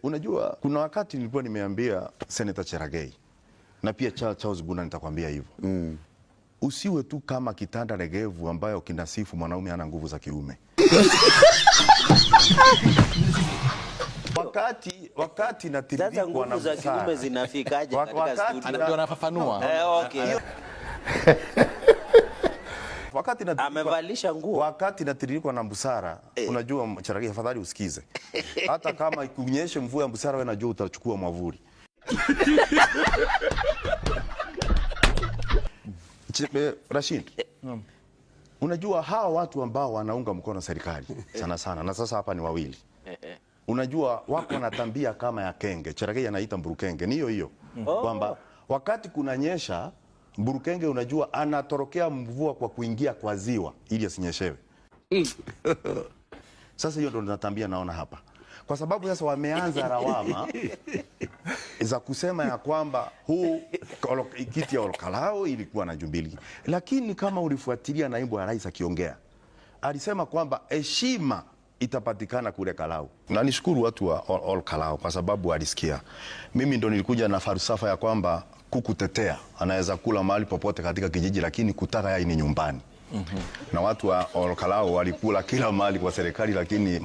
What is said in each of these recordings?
Unajua kuna wakati nilikuwa nimeambia Senator Cherargei na pia Charles Guna, nitakwambia hivyo. Usiwe tu kama kitanda legevu ambayo kinasifu mwanaume hana nguvu za kiume. Wakati Sasa natiririkwa na nguvu za kiume busara. zinafikaje katika Wakati studio? Ndio anafafanua. Okay. Wakati natiririkwa, Amevalisha nguo. Wakati natiririkwa na busara, unajua Cherargei, afadhali usikize. Hata kama ikunyeshe mvua ya busara, wewe najua utachukua mwavuli. Rashid, unajua hawa watu ambao wanaunga mkono serikali sana sana, na sasa hapa ni wawili. Unajua wako wanatambia kama ya kenge. Cherargei anaita mburukenge, ni hiyo hiyo. Kwamba wakati kunanyesha mburukenge, unajua anatorokea mvua kwa kuingia kwa ziwa ili asinyeshewe. Sasa hiyo ndo natambia naona hapa. Kwa sababu sasa wameanza lawama za kusema ya kwamba huu kiti ya Olkalou ilikuwa na Jubilee. Lakini kama ulifuatilia naibu wa rais akiongea, alisema kwamba heshima itapatikana kule Kalau. Na nishukuru watu wa Olkalou kwa sababu walisikia. Mimi ndo nilikuja na falsafa ya kwamba kuku tetea anaweza kula mahali popote katika kijiji, lakini kutaka yai ni nyumbani. Na watu wa Olkalou walikula kila mahali kwa serikali, lakini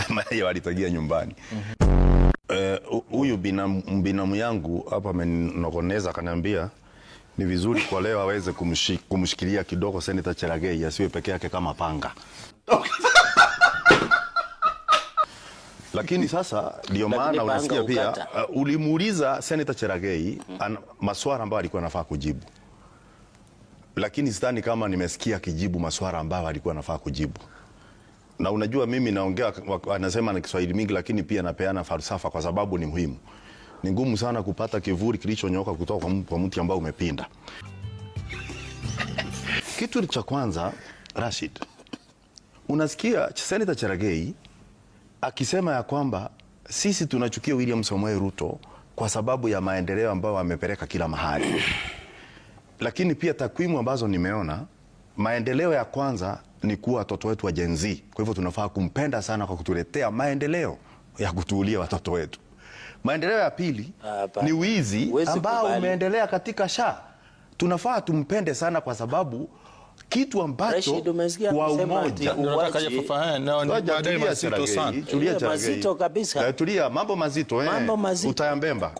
mayai walitagia nyumbani. Huyu binamu yangu hapa amenokoneza akaniambia ni vizuri kwa leo aweze kumshikilia kidogo Senator Cherargei asiwe peke yake kama panga. Lakini sasa ndio Lakini maana panga unasikia pia, ukata. ulimuuliza Senator Cherargei maswala ambayo alikuwa anafaa kujibu. Lakini sidhani kama nimesikia akijibu maswala ambayo alikuwa anafaa kujibu. Na unajua mimi naongea, anasema na Kiswahili mingi, lakini pia napeana falsafa kwa sababu ni muhimu. Ni ngumu sana kupata kivuli kilichonyooka kutoka kwa mti ambao umepinda. Kitu cha kwanza, Rashid, unasikia Senator Cherargei akisema ya kwamba sisi tunachukia William Samoei Ruto kwa sababu ya maendeleo ambayo amepeleka kila mahali. Lakini pia takwimu ambazo nimeona, maendeleo ya kwanza ni kuwa watoto wetu wa Gen Z. Kwa hivyo tunafaa kumpenda sana kwa kutuletea maendeleo ya kutuulia watoto wetu. Maendeleo ya pili Hapana. ni wizi Huwezi ambao kubali. umeendelea katika SHA. Tunafaa tumpende sana kwa sababu kitu ambacho Rashid, umesikia kwa akisema umoja. ati Ndio nataka uwaji. aje fafahamu. No, ni Ngoja, baadaye tulia mazito Cherargei, sana. tulia Cherargei. Mazito kabisa. Tulia, mambo mazito. Mambo mazito. Utayambemba.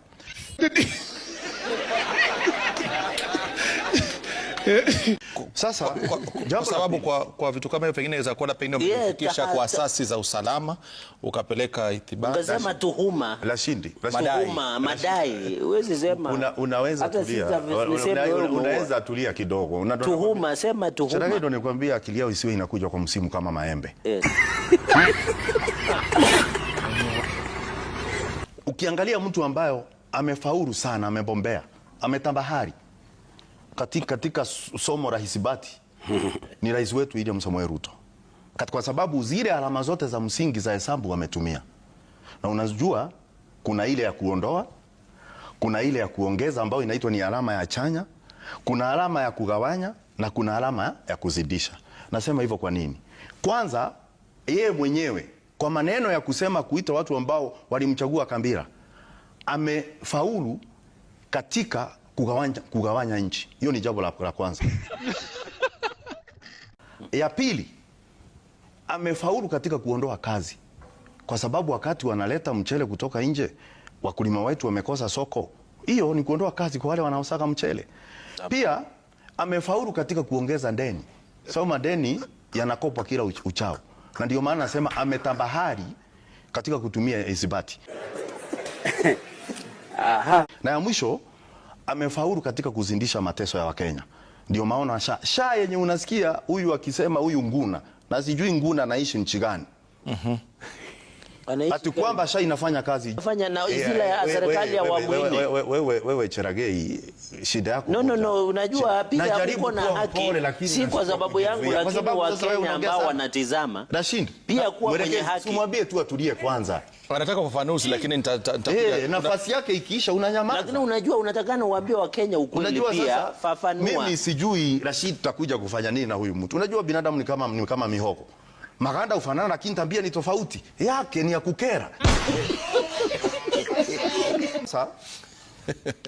Sasa, Kwa jambo la sababu pili. kwa vitu kama hivyo pengine inaweza kuwa pengine umefikisha kwa asasi za usalama ukapeleka ithibati. Ungesema tuhuma. Rashidi, Rashidi. Madai. Tuhuma, madai. Huwezi sema. Unaweza Hata tulia. niseme wewe umeua. Unaweza tulia kidogo. Tuhuma, sema tuhuma. Cherargei ndo nikwambia akili yao isiwe inakuja kwa msimu kama maembe. Yes. Ukiangalia mtu ambayo amefaulu sana, amebombea, ametambahari katika somo la hisabati ni rais wetu William Samoei Ruto. Kwa sababu zile alama zote za msingi za hesabu wametumia. Na unajua kuna ile ya kuondoa, kuna ile ya kuongeza ambayo inaitwa ni alama ya chanya, kuna alama ya kugawanya na kuna alama ya kuzidisha. Nasema hivyo kwa nini? Kwanza yeye mwenyewe kwa maneno ya kusema kuita watu ambao walimchagua Kambira, amefaulu katika kugawanya nchi. Hiyo ni jambo la kwanza. Ya pili, amefaulu katika kuondoa kazi. Kwa sababu wakati wanaleta mchele kutoka nje, wakulima wetu wamekosa soko. Hiyo ni kuondoa kazi kwa wale wanaosaka mchele. Pia amefaulu katika kuongeza deni. Sababu madeni yanakopwa kila uchao. Na ndio maana nasema ametabahari katika kutumia hisabati. Na ya mwisho amefaulu katika kuzindisha mateso ya Wakenya. Ndio maana sha yenye unasikia huyu akisema huyu nguna, na sijui nguna anaishi nchi gani. Anaishi Ati kwamba sha inafanya kazi. Inafanya na zile ya serikali ya awamu nne. Wewe Cherargei, shida yako No, no, moja. no, unajua pia Najaribu uko na kuwa haki. mpole, lakini Si kwa nashindwa sababu yangu, kujizuia. Kwa lakini sababu sasa wewe Wakenya unaongea ambao sana. wanatizama. Rashid, Pia kuwa mwenye mwelekezi, haki. Simwambie tu atulie kwanza. Anataka ufafanuzi lakini nitakuja. Nafasi yake ikiisha unanyamaza. Lakini unajua unatakana uambie Wakenya ukweli Unajua pia, sasa, fafanua. Mimi sijui Rashid tutakuja kufanya nini na huyu mtu. Unajua binadamu ni kama mihogo. Maganda ufanana lakini tabia ni tofauti. Yake ni ya kukera. Sasa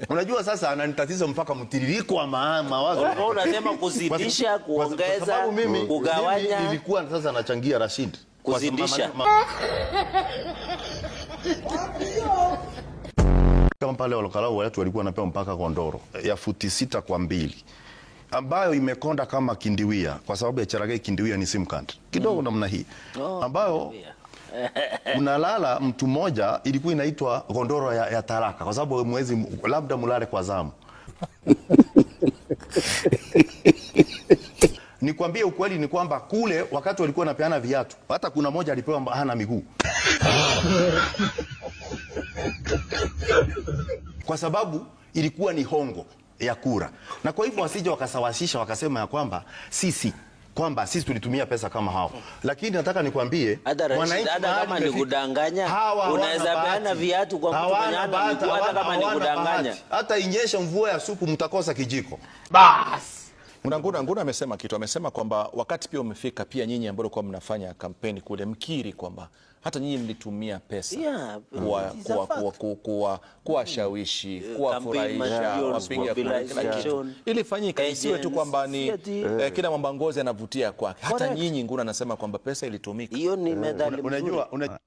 unajua sasa ananitatiza mpaka mtiririko wa mawazo. Ulikuwa unasema kuzidisha, Kwa kuongeza, sababu mimi kugawanya. mimi nilikuwa sasa nachangia Rashid. Kwa sababu Kuzidisha. Kama pale Olokalou watu walikuwa wanapewa mpaka kondoro ya futi 6 kwa 2 ambayo imekonda kama kindiwia, kwa sababu ya Cherargei kindiwia ni sim card kidogo namna hii, ambayo unalala mtu mmoja, ilikuwa inaitwa gondoro ya talaka, kwa sababu mwezi labda mulale kwa zamu. Nikwambie ukweli ni kwamba kule wakati walikuwa wanapeana viatu, hata kuna moja alipewa hana miguu. Kwa sababu ilikuwa ni hongo ya kura. Na kwa hivyo wasije wakasawasisha wakasema ya kwamba sisi tulitumia pesa kama hao. Lakini nataka nikwambie Hata Rashid, mwananchi hata mahali kama ni imefika, kudanganya, hawa hawana unaweza bahati. peana viatu kwa mtu mwenye Hawana hana bahati, miguu, hata kama ni hawana kudanganya. bahati. Hata inyeshe mvua ya supu mtakosa kijiko. Nguna amesema kitu, amesema kwamba wakati pia umefika pia nyinyi ambao kwa mnafanya kampeni kule mkiri kwamba hata nyinyi mlitumia pesa It is a fact. kuwashawishi, kuwafurahisha, Campaign wapiga kura, kila kitu. mobilization, Ilifanyika, isiwe tu agents, kwamba ni kila mwambangozi anavutia kwake. Hata nyinyi Nguna anasema kwamba pesa ilitumika. Hiyo ni methali mzuri. Unajua,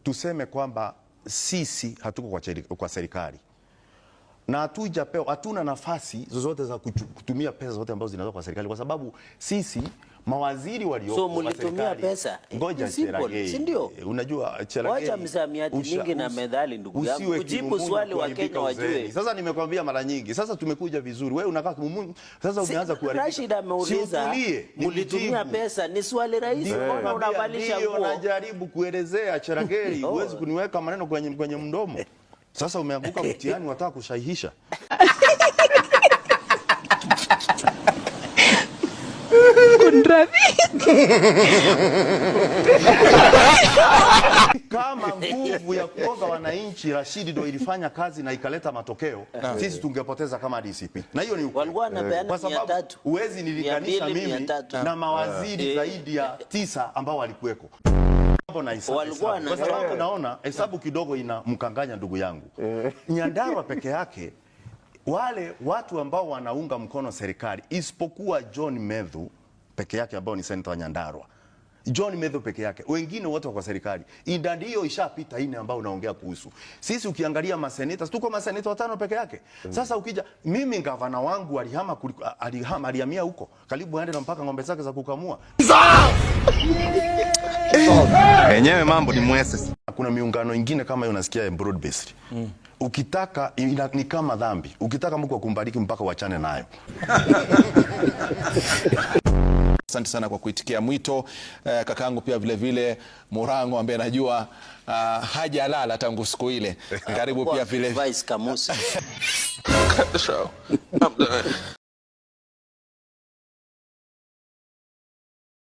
tuseme kwamba sisi hatuko kwa serikali na hatujapewa, hatuna nafasi zozote za kutumia pesa zote ambazo zinatoka kwa serikali, kwa sababu sisi mawaziri walioko So, kwa mlitumia serikali- pesa? Ngoja Ni simple, Cherargei. si ndio? Unajua Cherargei, Wacha msamiati mingi na methali, ndugu yangu. usiwe Kujibu kimumunyu swali wa kuaibika Kenya wajue. uzeeni. Sasa nimekwambia mara nyingi. Sasa tumekuja vizuri. Wewe unakaa kimumunyu. Sasa umeanza kuharibika. Rashid ameuliza, Si utulie, mlitumia nimjibu. pesa? Ni swali rahisi, Ndio, mbona unavalisha ndio nguo? najaribu kuelezea Cherargei, huwezi kuniweka maneno kwenye mdomo. Sasa umeanguka mtihani, wataka kushahihisha. Kama nguvu ya kuonga wananchi Rashid ndio ilifanya kazi na ikaleta matokeo, sisi tungepoteza kama DCP. Na hiyo ni ukweli. Walikuwa wanapeana Kwa sababu 300. huwezi nilinganisha 200, mimi 300. na mawaziri zaidi ya 9 ambao walikuweko. Na hesabu. Walikuwa Kwa wanatoa. sababu naona hesabu kidogo inamkanganya ndugu yangu. Nyandarua peke yake, wale watu ambao wanaunga mkono serikali isipokuwa John Methu peke yake ambao ni senator wa Nyandarua. John Methu peke yake, wengine wote wako serikali. Idadi hiyo ishapita ile ambayo unaongea kuhusu. Sisi ukiangalia maseneta, tuko maseneta 5 peke yake. Sasa ukija mimi gavana wangu alihamia huko karibu aende na mpaka ng'ombe zake za kukamua. Enyewe mambo ni mwese. Kuna miungano ingine kama hiyo unasikia ya broad based. Ukitaka ni kama dhambi. Ukitaka Mungu akubariki mpaka uachane nayo. Asante sana kwa kuitikia mwito. Kakangu pia vile vile Murango ambaye najua hajalala tangu siku ile. Karibu pia vile Vice Kamusi. Cut the show. I'm done.